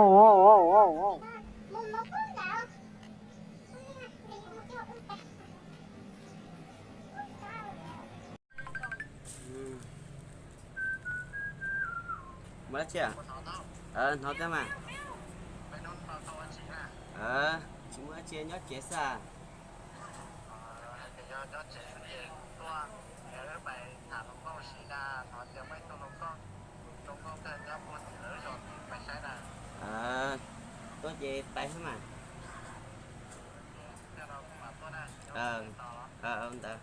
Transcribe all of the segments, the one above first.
Muaj dab tsi? Hnov kawg mas. Tsis muaj dab tsi, nyob tsev xwb. Tuaj ces pais xwb mas. Ntawd.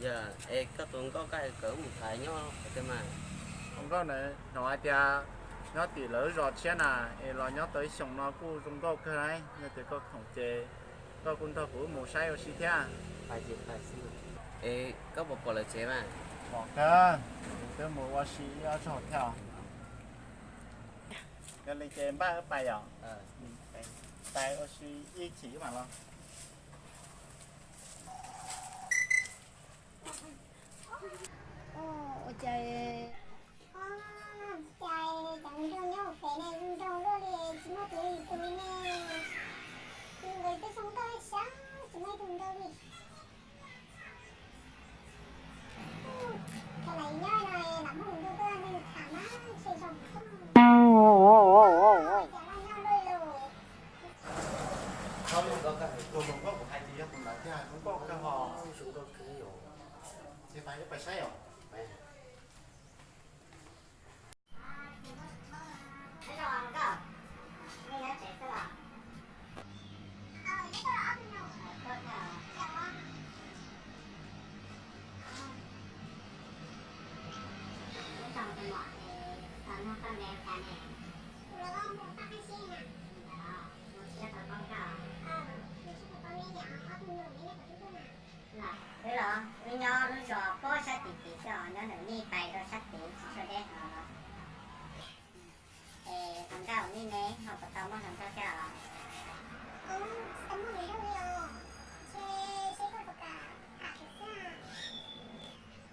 Yog es koj tus nkauj koj hais kom wb mus tham nyob qhov twg mas? Tus nkauj na, hnov hais tias nyob tim lawv lub zos tshiab na, es los nyob tau ib xyoos no kuj zoo nkauj kawg lauj. Yog tias koj khoom ces koj kuj nrog kuv wb mus saib ua si thiab. Es koj puas pom lawv tsev mas? Pom kawg, twb mus ua si ib ob zaug thiab os. Yog li ces npaj wb pais yom? Pais ua si ib chim wb mam los. Ua cas, cas cov nraug nyob hauv pem ne, zoo nraug luaj li, tsis muaj tus li tus li ne. Nkawd twb zoo nkauj ib sab, tsis muaj ib tug nraug li. Thaum lawv nyob no lam muaj tus nraug tuaj nrog tham mas ntshe zoo. Cas laj nyob luaj li. Tus hluas nkauj kuv hais tias yog tus ntawd tiag, zoo nkauj kawg hos. Ces pais, pais saib os. Wb los wb nyob lub zos pob sab tid tid xwb os, nyob ntawm nej pais rau sab tid tsis tshua deb no. Es hluas nkauj nej ne ho puas tau muaj hluas nkauj thiab os?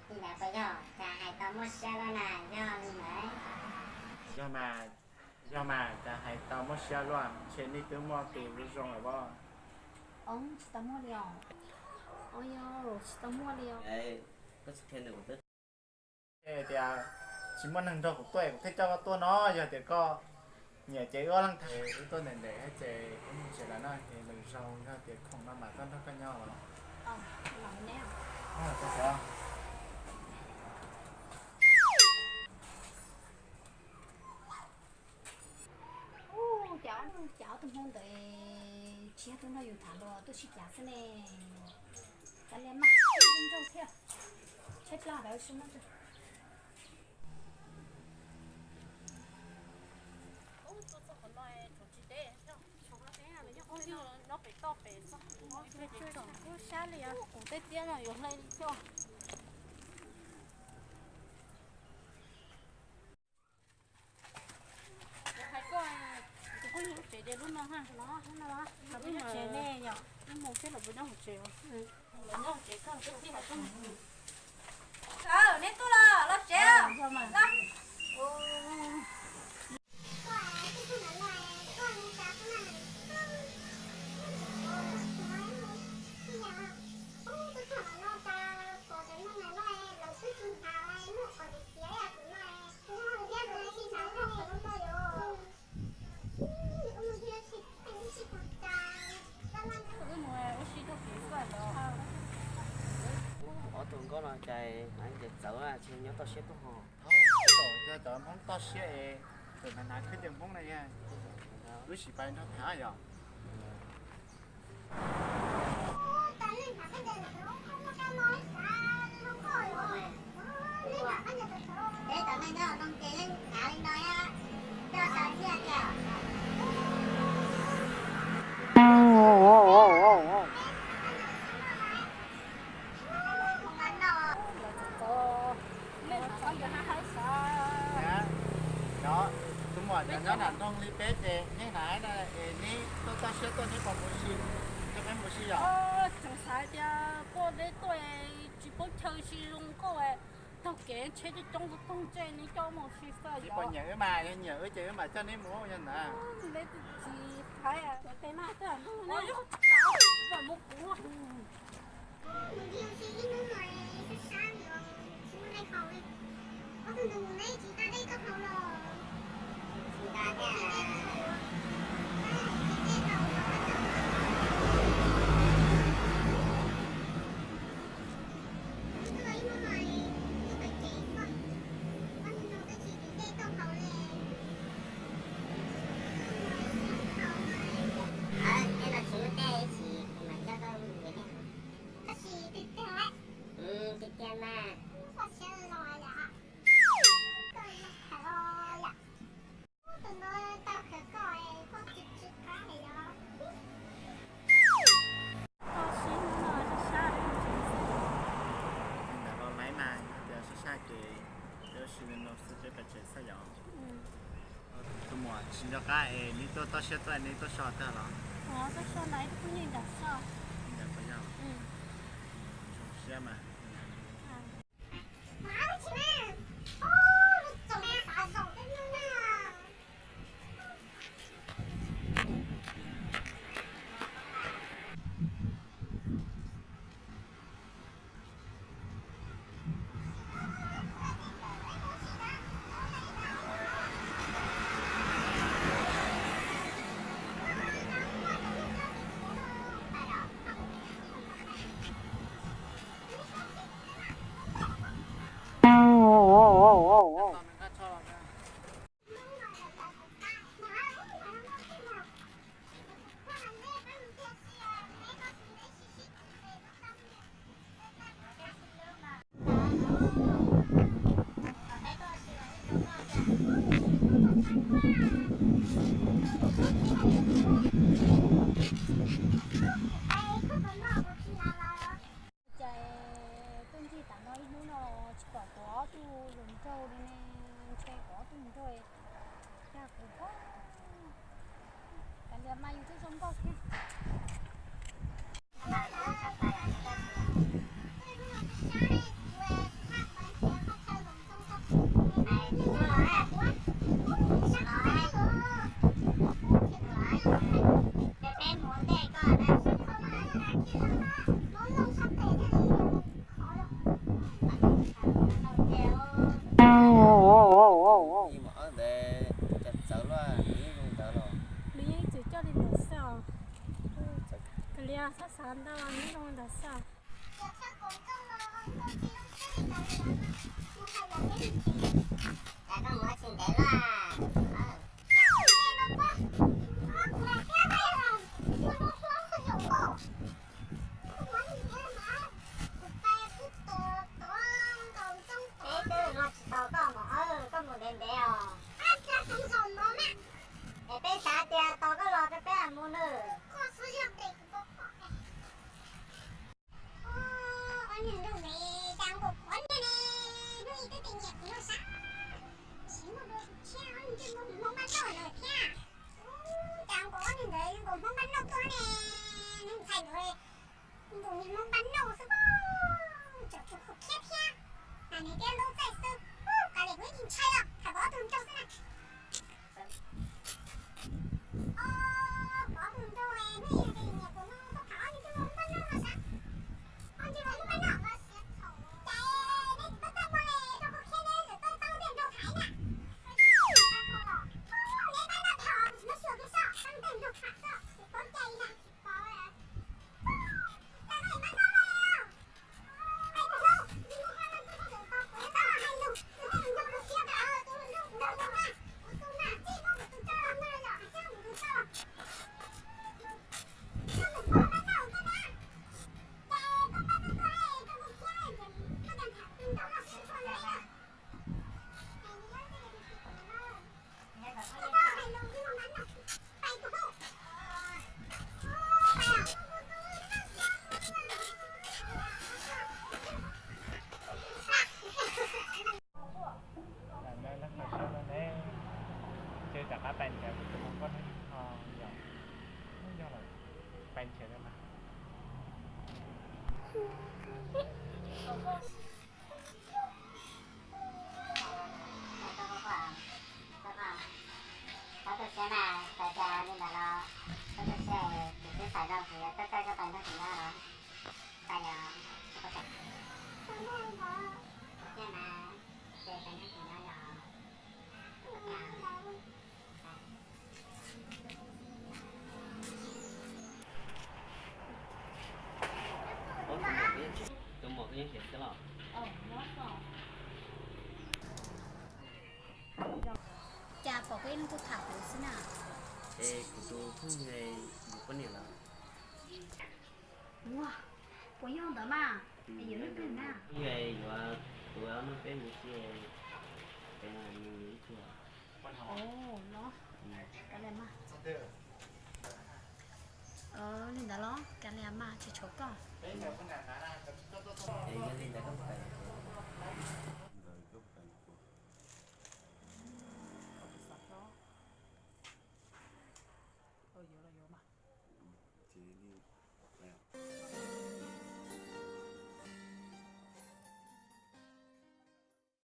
Li ntawd puas yog? Cas hais tau muaj siab luaj na, yog li ntawd. Yog mas, yog mas, cas hais tau muaj siab luaj, ntshe nej twb muaj tus zoo lawm os. Tsis tau muaj li os. Tsis tau muaj li os. Tias tsis muaj neeg nrog kuv tuaj, kuv thiaj coj koj tuaj no. Yog tias koj nyiam ces wb ob leeg tham, wb tuaj ntev ntev ces wb mus tsev lawm na, es lwm zaus yog tias khoom no mam tuaj nrog koj nyob los. Ub, cas ob tug hmoob ntawd tsis yog tuaj nrog yus tham los tuaj sib cav xwb ne. Cas niag maj nrauj thiab, tshaib plab ntawd sib muab. Nyob pem toj pem xwb, kuv tej tiab no yuav hlais li thiab. Kuv hais koj, kuv kuj nyob tsev ces lub no ha, lub no, lub no tsev ne yom, wb mus seb lawv puas nyob hauv tsev os. Lawv nyob hauv tsev koj twb tij hais koj mus. Neb tuaj los los tsev. Ob tug nkauj no cas hnav ces txawv, ntshe nyob toj siab tuaj ho. Yog cov Hmoob toj siab es txawm hnav khwb ncaws Hmoob na, wb sim pais nrog tham yom. Tus Muam, cov nyob nram nroog li peb ces neb hnav na es neb tuaj toj siab tuaj neb puas mus si, coj peb mus si yom? Tseem xav tias tuaj deb tuaj tsis paub chaw si zoo nkauj, taug kev tsheb coob coob tuaj tuag ntsej neb coj mus si xwb. Tsis pom nyiam wb mas, yog nyiam wb ces wb mam coj neb mus yog ntawd. Neb tsis hais ua tes mas twb mus kuv. Tej no tsis muaj dej ib chim kuv mam coj koj mus nrhiav dej haus. Tab sis tiag tiag, tiag tiag mas. Koj siab los yom, koj yog khav los yom, tus no tau khawv koj, koj tsis tsis qab yom. Koj siab no sab sab. Ntawm los laib mas tias sab sab ces peb ua si no xwb peb pais tsev xwb yom. Tus muam tsis nco qab es neb tuaj toj siab tuaj neb tuaj so tag los? Tuaj so ntawm ib tug phooj ywg nram so. Nram puas yog? Zoo siab mas. Ces tuaj ncig tas no ib hnub no tsis pom kuv ob tug hluas nraug li ne, ntshe kuv ob tug hluas nraug coj kuv pab. Kav liam mas yus twb zoo nkauj thiab. Ib mos ob ntawd cas txawv luaj, nws yeej zoo ntawd los? Nws yeej tseem coj li ntawd xwb os. Kav liam, xav xav ntau, nws zoo ntawd xwb. Peb twb noj tsis tau koj mas, koj mus ntev ntev os. Es peb xav tias tos koj los rau peb mus nawb. Rov qab pais nrhiav kuv tus hluas nkauj, yog, yog lawm, pais nrhiav li mas. Txhob tu siab mas, txawm tias li ntawd los txhob tu siab, kuv twb xav zoo kuv yuav tuaj coj koj pais nrog kuv nyob los, pais yog, thiab mas, ces pais nrog kuv nyob yog. Tus muam koj yeej siav thiab los? Cas pom koj ib leeg tuaj tham kuv xwb na? Es kuv tus phooj ywg yuav poj niam lawm. Ua, puas yog ntawd mas? Yuav leej twg na? Phooj ywg yuav, kuv ob leeg peb mus txiv, peb mus ib tug. Los, kav liam mas. Li ntawd los kav liam mas, tsis tshuav koj. Es yog li ntawd koj mus pais.